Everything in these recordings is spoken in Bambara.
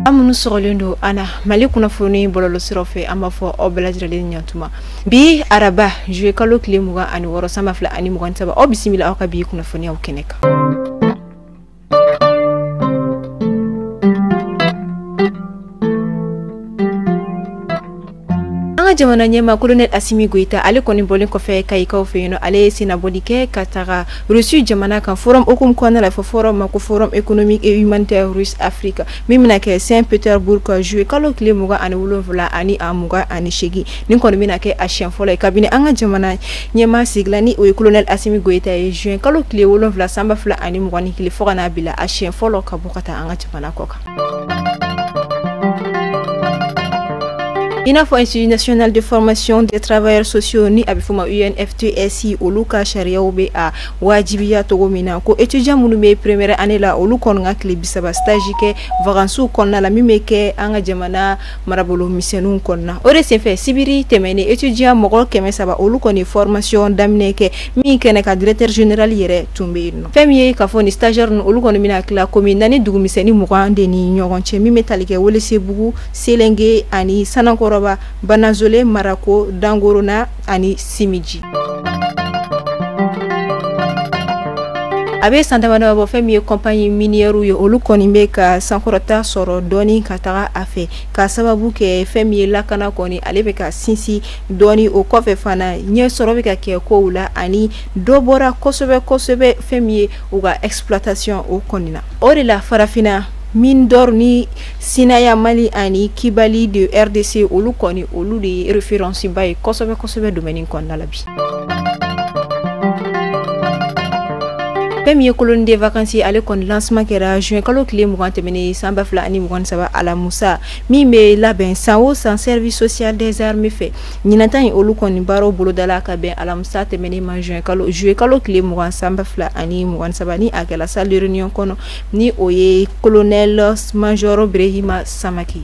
An minnu sɔgɔlen don an na Mali kunnafoni bɔlɔlɔsiraw fɛ, an b'a fɔ aw bɛɛ lajɛlen ɲantuma. Bi araba juillet kalo tile 26 san 2023, aw bisimila aw ka bi kunnafoniyaw kɛnɛ kan. An ka jamana ɲɛmaa colonel Assimi Goïta, ale kɔni bɔlen kɔfɛ Kayikaw fɛ yen nɔ, ale ye sennabɔli kɛ ka taga Russie jamana kan forum hukumu kɔnɔna la, fɔ forum ma ko forum économique et humanitaire Russe Afrique, min bɛna kɛ Saint-Pétersbourg juillet kalo tile 27 ani a 28. Nin kɔni bɛna kɛ a siɲɛ fɔlɔ ye kabini an ka jamana ɲɛmaa sigila, ni o ye colonel Assimi Goïta ye, juin kalo tile 7 san 2021, fo ka n'a bila a siɲɛ fɔlɔ ka bɔ ka taa an ka jamana kɔ kan. I n'a fɔ Institut national de formation des travailleurs sociaux, ni a bɛ f'o ma UNFTS, olu ka sariyaw bɛ a wajibiya cogo min na ko étudiant minnu bɛ première année la, olu kɔni ka tile 30 stage kɛ vacances kɔnɔna la, min bɛ kɛ an ka jamana marabolo misɛnninw kɔnɔna. O de senfɛ, sibiri tɛmɛnen, étudiant mɔgɔ 300, olu kɔni formation daminɛ kɛ min kɛnɛ ka directeur général yɛrɛ tun bɛ yen nɔ. Fɛn min ye k'a fɔ ni stagiaire ninnu, olu kɔni bɛna tila commune naani, dugumisɛnnin 20 de ni ɲɔgɔn cɛ, min bɛ tali kɛ Welesebugu, Selenge ani Sanankɔrɔba, Banazole, Marako, Dangorona ani Simiji. A bɛ san damadɔ bɔ, fɛn min ye compagnie minière ye, olu kɔni bɛ ka sankɔrɔta sɔrɔ dɔɔni ka taga a fɛ, ka sababu kɛ fɛn min ye lakana kɔni ale bɛ ka sinsin dɔɔni. O kɔfɛ fana, ɲɛ sɔrɔ bɛ ka kɛ kow la ani dɔ bɔra kosɛbɛ kosɛbɛ fɛn min ye u ka exploitation o kɔni na. O de la, farafinna mine d'or ni Sinaya Mali ani Kibali de RDC, olu kɔni olu de ye référence ba ye kosɛbɛ kosɛbɛ domaine kɔnɔna la bi. Fɛn min ye colonie de vacances, ale kɔni lancement kɛra juin kalo tile 20 tɛmɛnen san 2023, alamusa, min bɛ labɛn san o san service social des armées fɛ. Ɲinan ta in, olu kɔni baaraw bolodala ka bɛn alamisa tɛmɛnen ma, juin kalo, juillet kalo tile 20 san 2023, ni a kɛla salle de réunion kɔnɔ, ni o ye colonel major Brehima Samake.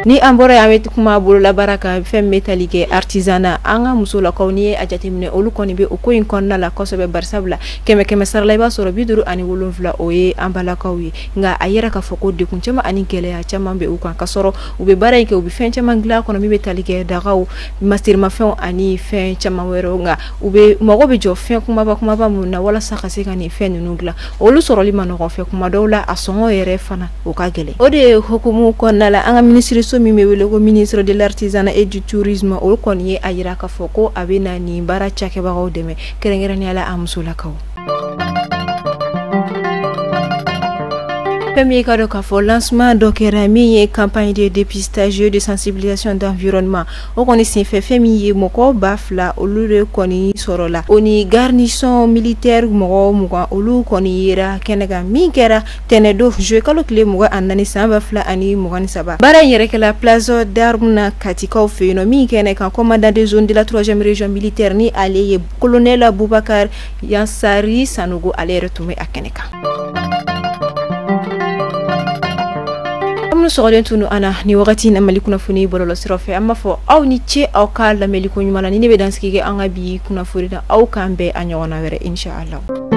Ni an bɔra yen, an bɛ kuma bololabaara kan, fɛn min bɛ tali kɛ artisanat. An ka musolakaw, n'i ye a jateminɛ, olu kɔni bɛ o ko in kɔnɔna la kosɛbɛ, barisabula kɛmɛ kɛmɛ sara la, i b'a sɔrɔ 57, o ye an balakaw ye. Nka a yɛrɛ k'a fɔ ko degun caman ani gɛlɛya caman bɛ u kan, ka sɔrɔ u bɛ baara in kɛ, u bɛ fɛn caman dilan kɔnɔ, min bɛ tali kɛ dagaw, masirimafɛnw ani fɛn caman wɛrɛw. Nka u bɛ mago bɛ jɔ fɛn kumaba kumaba minnu na walasa ka se ka nin fɛn ninnu dilan, olu sɔrɔli ma nɔgɔn fɛ. Kuma dɔw la, a sɔngɔ yɛrɛ fana o ka gɛlɛn. O de ye hukumu kɔnɔna la, an ka minisiriso min bɛ wele ko ministre de l'artisanat et du tourisme, o kɔni ye a yira k'a fɔ ko a bɛ na nin baara cakɛbagaw dɛmɛ, kɛrɛnkɛrɛnnenya la a musolakaw. Fɛn min ye ka dɔn k'a fɔ lancement dɔ kɛra, min ye campagne de dépistage de sensibilisation d'environnement, o kɔni senfɛ, fɛn min ye mɔgɔ 2000, olu de kɔni sɔrɔla, o ni garnison militaire mɔgɔ 20, olu kɔni yera kɛnɛ kan, min kɛra tɛnɛdon juillet kalo tile 24 san 2023. Baara in yɛrɛ kɛla place d'armes na Katikaw fɛ yen nɔ, min kɛnɛ kan commandant de zone de la troisième région militaire, ni ale ye colonel Boubacar Yansari Sanogo, ale yɛrɛ tun bɛ a kɛnɛ kan. Minnu sɔgɔlen tun an na ni wagati na Mali kunnafoni bɔlɔlɔsiraw fɛ, an b'a fɔ aw ni ce aw ka lamɛnli ko ɲuman na. Ni ne bɛ dansigi kɛ an ka bi kunnafoni na, aw k'an bɛn a ɲɔgɔnna wɛrɛ, inshallah.